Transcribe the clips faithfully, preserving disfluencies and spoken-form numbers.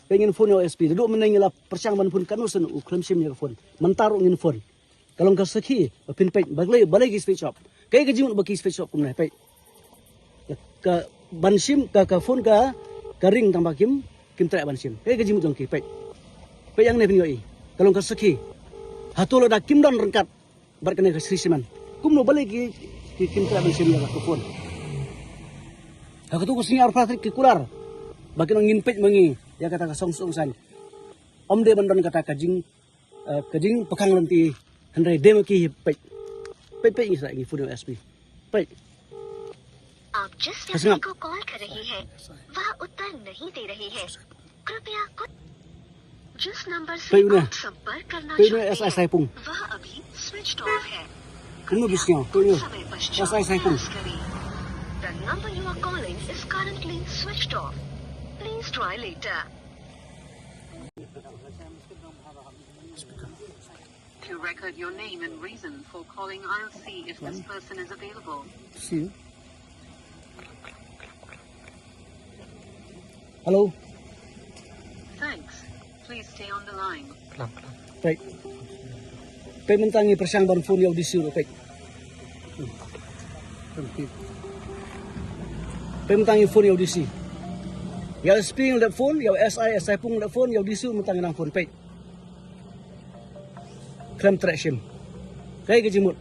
Peit, ngin phone ïa u S P. Naduh mynne ngi la pyrshang ban phone katno sien u khlem shim ïa ka phone. Mynta ruh ngin phone. Ka long ka sakhi ba phin peit, balei, balei ki switch off. Kaei ka jingmut ba ki switch off kumne, peit. Ka, ka ban shim ka, ka phone ka, ka ring tang ba kim, kim treh ban shim. Kaei ka jingmut jong ki, peit. Peit hangne phin ïohi. Ka long ka sakhi. Hato lada kim don ryngkat bad kane ka Shree Cement, kumno balei ki, ki, kim treh ban shim ïa ka phone. Ha kato ka sngi arphew phra tarik ki kular ba kin ong ngin peit ma ngi ïa kata ka song song san. Ym dei ban don kata ka jing, eh, ka jingpyrkhang lynti, hynrei dei ma ki. Peit. Peit, peit, ngi sa ngi phone ïa u S P. Peit. आप जिस व्यक्ति को कॉल कर रहे हैं, वह उत्तर नहीं दे रहे हैं। कृपया कुछ, जिस नंबर से आप संपर्क करना चाहते हैं, वह अभी स्विच्ड ऑफ है। Kumno bishniaw, peit ïa. S I Saipung. The number you are calling is currently switched off. Please try later. To record your name and reason for calling, I'll see if this person is available. See. Hello. Thanks. Please stay on the line. Peit. Peit mynta ngi pyrshang ban phone ïa u D C ruh, peit. Peit mynta ngi phone ïa u D C. Ïa u S P ngi la phone, ïa u S I, S I Saipung ngi la phone, ïa u D C mynta ngi nang phone, peit. Khlem treh shim. Kaei ka jingmut.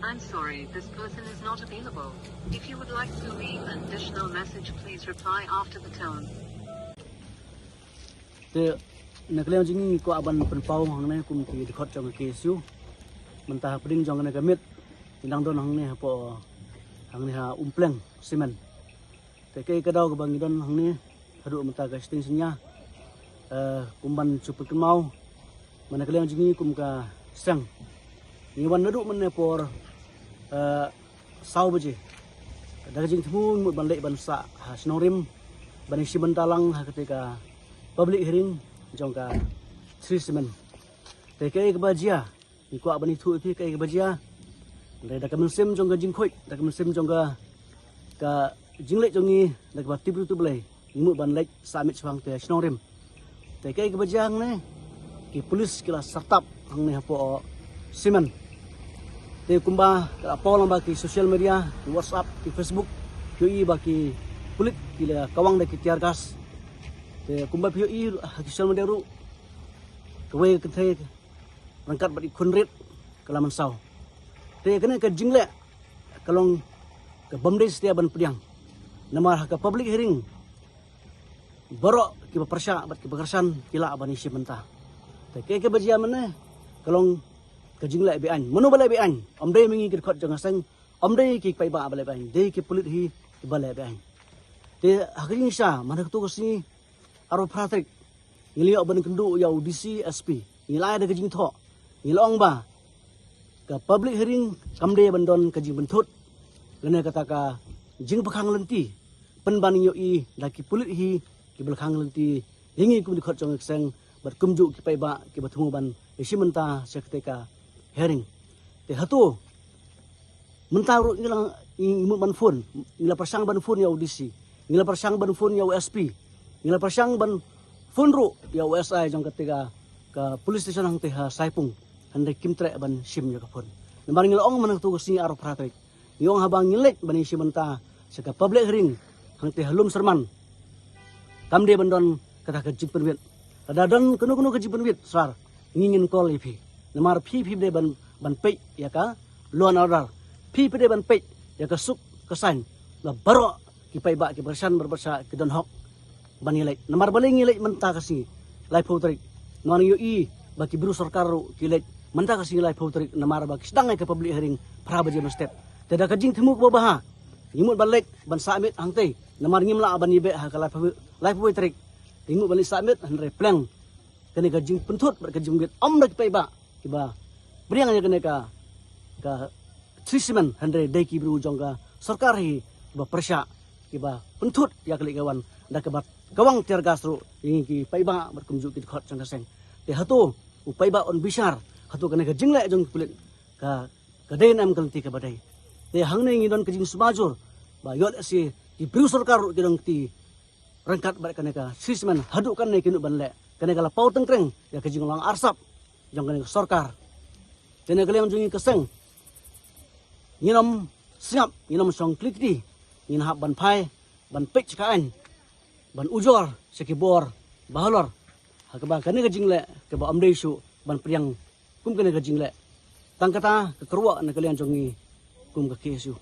I'm sorry, this person is not available. If you would like to leave an additional message, please reply after the tone. Te na ka liang jong ngi ngi kwah ban pynpaw hangne kum ki dkhot jong ka K S U. Mynta hapdeng jong kane ka miet ngi dang don hangne hapoh, hangne ha Umpleng Cement. Te kaei ka daw kaba ngi don hangne haduh mynta ka shiteng synñia, eh, kum ban shu pynkynmaw, mynta ka liang jong ngi kum ka seng, ngi wan naduh mynne por, eh, saw baje. Da ka jingthmu ngi mut ban leit ban sah ha shnong rim ban ïashim bynta lang ha katei ka public hearing jong ka Shree Cement. Te kaei kaba jia, ngi kwah ban ïathuh ïa phi kaei kaba jia. Hynrei da ka mynsiem jong ka jingkhuid, da ka mynsiem jong ka, ka jingleit jong ngi, da kaba tip briew tip Blei, ngi mut ban leit sah miet shuwa te shnong rim. Te kaei kaba jia hangne, ki pulit ki la sartap hangne hapoh Cement. Te kumba ka la paw lang ba ki social media, ki WhatsApp, ki Facebook, ki ïohi ba ki pulit ki la kawang da ki tear gas. Te kumba phi ïohi ha ki social media ruh, kawei ka kynthei ryngkat bad i khun rit ka la mynsaw. Te kane ka jingleh ka long ka bym dei satia ban pdiang. Namar ha ka public hearing baroh kiba pyrshah bad kiba kyrshan ki lah ban ïashim bynta. Te kaei kaba jia mynne ka long ka jingleh be-aiñ. Mano ba leh be-aiñ? Ym dei ma ngi ki dkhot jong ka seng, ym dei ki paidbah ba leh be-aiñ, dei ki pulit hi kiba leh be-aiñ. Te ha ka jingshisha mynta kato ka sngi arphew phra tarik, ngi la ïoh ban kynduh ïa u D C, S P. Ngi la ai da ka jingthoh, ngi la ong ba ka public hearing kam dei ban don ka jingpynthut lane kata ka jingpyrkhang lynti, pynban ngi ïohi da ki pulit hi kiba la khang lynti ïa ngi kum ki dkhot jong ka seng bad kumjuh ki paidbah kiba thmu ban ïashim bynta sha katei ka hearing. Te hato mynta ruh ngi la, ngi mut ban phone, ngi la pyrshang ban phone ïa u D C, ngi la pyrshang ban phone ïa u S P, ngi la pyrshang ban phone ruh ïa u S I jong katei ka, ka police station hangtei ha Saipung. Hynrei kim treh ban shim ïa ka phone. Namar ngi la ong mynta kato ka sngi arphew phra tarik, ngi ong haba ngi leit ban ïashim bynta sha ka public hearing hangtei ha Lumsyrman, kam dei ban don kata ka jingpynwit. Lada don kano kano ka jingpynwit sar, ngi ngin call ïa phi. Namar phi phi dei ban, ban peit ïa ka law and order. Phi phi dei ban peit ïa ka suk ka saiñ ba baroh ki paidbah kiba kyrshan bad ba pyrshah ki don hok ban ïaleit. Namar balei ngi leit mynta ka sngi laiphew tarik? Namar ngi ïohi ba ki briew sorkar ruh ki leit mynta ka sngi laiphew tarik namar ba ki sdang ïa ka public hearing phra baje mynstep. Te da ka jingthmu kaba bha ngi mut ban leit ban sah miet hangtei namar ngim lah ban ïabeh ha ka laiphew, laiphew tarik. Ngi mut ban leit sah miet hynrei pleng kane ka jingpynthut bad ka jingmit ym da ki paidbah kiba pdiang ïa kane ka, ka Shree Cement, hynrei dei ki briew jong ka sorkar hi kiba pyrshah, kiba pynthut ïa ka leit ka wan da kaba kawang tear gas ruh ïa ngi ki paidbah bad kumjuh ki dkhot jong ka seng. Te hato u paidbah un bishar, hato kane ka jingleh jong ki pulit ka, ka dei ne em ka lynti kaba dei? Te hangne ngi don ka jingsngewbha jur ba ïoh lehse ki briew sorkar ruh ki don kti ryngkat bad kane ka shismen haduh kane ki nud ban leh. Kane ka la paw tyngkreng ïa ka jinglong arsap jong kane ka sorkar. Kane ka liang jong ngi ka seng ngin ym sngap, ngin ym shong klikti, ngin hap ban phai ban peit ka aiñ, ban ujor sha ki bor ba halor ha kaba kane ka jingleh kaba ym dei shuh ban pdiang kum kane ka jingleh. Tang kata ka kyrwoh na ka liang jong ngi kum ka K S U.